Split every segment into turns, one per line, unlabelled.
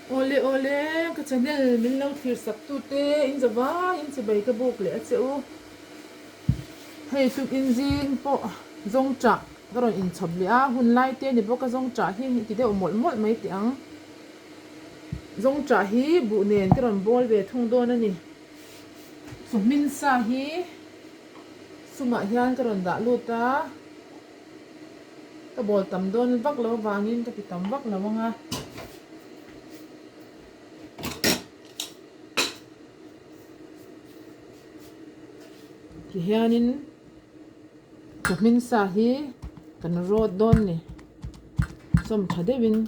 Awle awle ka channel min lo thlir sak tu te in za vai in chibai ka buk leh a che u. Hei tuk in zing pawh zawng chah ka rawn in chhawp leh a hun lai te ni bawk a zawng chah hi i ti deuh mawlh mawlh mai teh ang. Zawng chah hi buh nen ka rawn bawl ve thung dawn a ni. Chawhmin sa hi sumah hian ka rawn dah lut a. Ka bawl tam dawn vak lo avangin ka ti tam vak lo ang a. Tihianin chawhmin sa hi kan rawt dawn ni sawm tha deuhin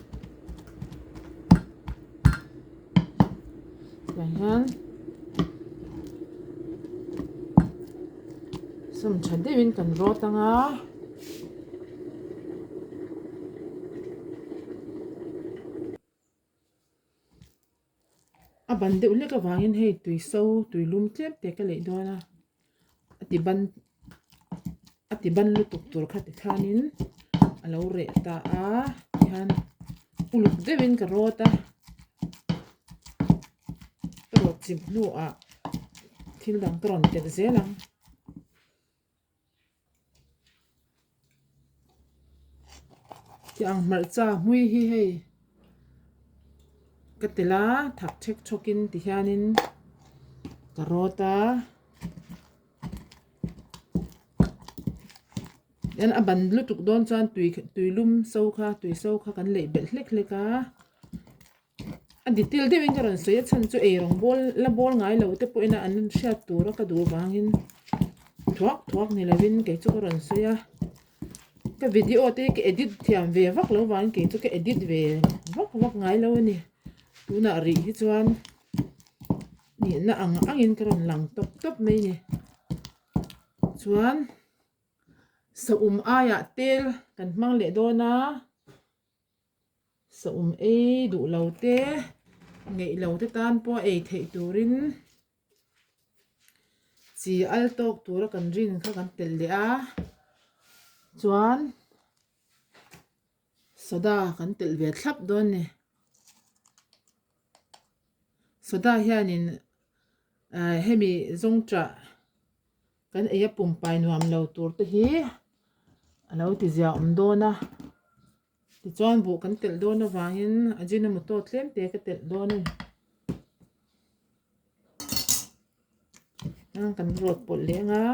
tiang hian sawm tha deuhin kan rawt ang a. A ban deuh hlek avangin hei tui so tui lum tlem te ka leih dawn a a ti ban a ti ban lutuk tur kha ti khanin a lo reh ta a tihian uluk deuhin ka rawt a ka rawt chim hnuah thil dang ka rawn telh zel ang. Tiang hmarcha hmui hi hei ka tel a thak thek thawk in ti hian in ka rawt a tian a ban lutuk dawn chuan tui tui lum so kha tui so kha kan leih belh hlek hlek a. A detail deuhin ka rawn sawi a chhan chu eirawng bawl la bawl ngai lo te pawhin an hriat tura ka duh avangin thuak thuak ni lovin kei chu ka rawn sawi a ka video te hi ka edit thiam ve vak lo vangin kei chu ka edit ve vak vak ngai lo a ni tunah rih hi chuan nihna ang angin ka rawn lang tawp tawp mai a ni chuan saum aiah tel kan hmang leh dawn a. Saum ei duh lo te, ngeih lo te tan pawh ei theih turin chi al tawk tura kan rin kha kan telh leh a, chuan soda kan telh ve thlap dawn a ni. Soda hianin ah hemi zawngṭah Kan ei a pumpai nuam lo tur te hi a lo ti zia awm dawn a tichuan buh kan telh dawn avangin ajinomoto tlem te ka telh dawn a ni ang kan rawt pawlh leh ang a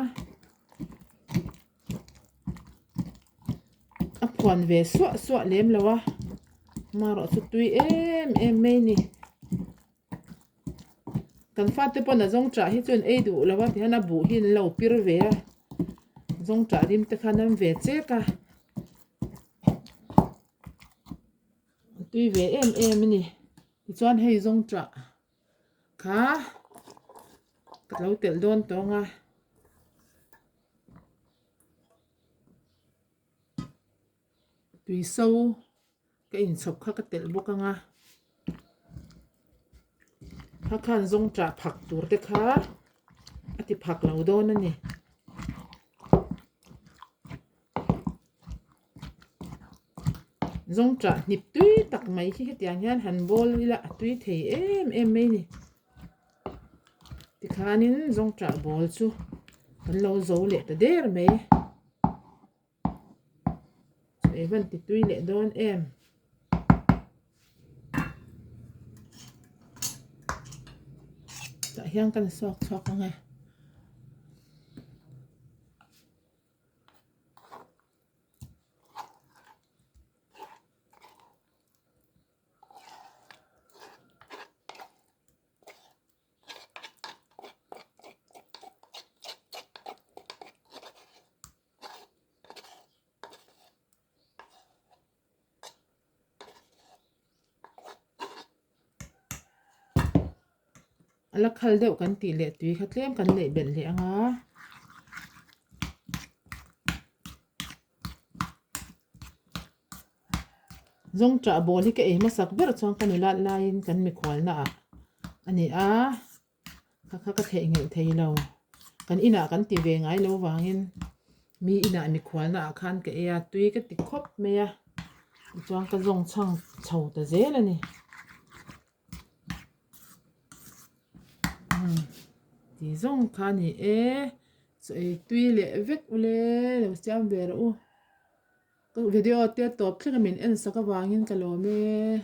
a phuan ve suah suah lem lo a amaherawhchu chu tui em em mai a ni. Kan fate pawn a zawng chah hi chuan ei duh lo a tihian a buh hi an lo pir ve a zawng chah rim te khan an ve chek a a tui ve em em a ni tichuan hei zawng chah kha ka lo telh dawn tawng a. Tui so ka inchhawp kha ka telh bawk ang a kha khan zawng chah phak tur te kha a ti phak lo dawn a ni. Zawng chah hnip tui tak mai hi hetiang hian han bawl ila a tui thei em em mai a ni. Tikhanin zawng chah bawl chu kan lo zo leh ta der mai. Ei van ti tui leh dawn em. Tah hian kan suak chhuak ang e. A la khal deuh kan tih leh tui kha tlem kan neih belh leh ang a. Zawngṭah bawl hi ka ei hmasak ber chuan ka nulat laiin kan mikhualna ah a ni a. Kha kha ka theih ngelh thei lo. Kan inah kan ti ve ngai lo vangin mi inah mikhualna ah khan ka ei a, tui ka ti khawp mai a, tichuan ka zawng chhang chho ta zel a ni. Ti zawng kha a ni e. Chaw ei tui leh vek ule lo siam ve rawh u. Ka video te tawp thleng a min en sak avangin ka lawm e.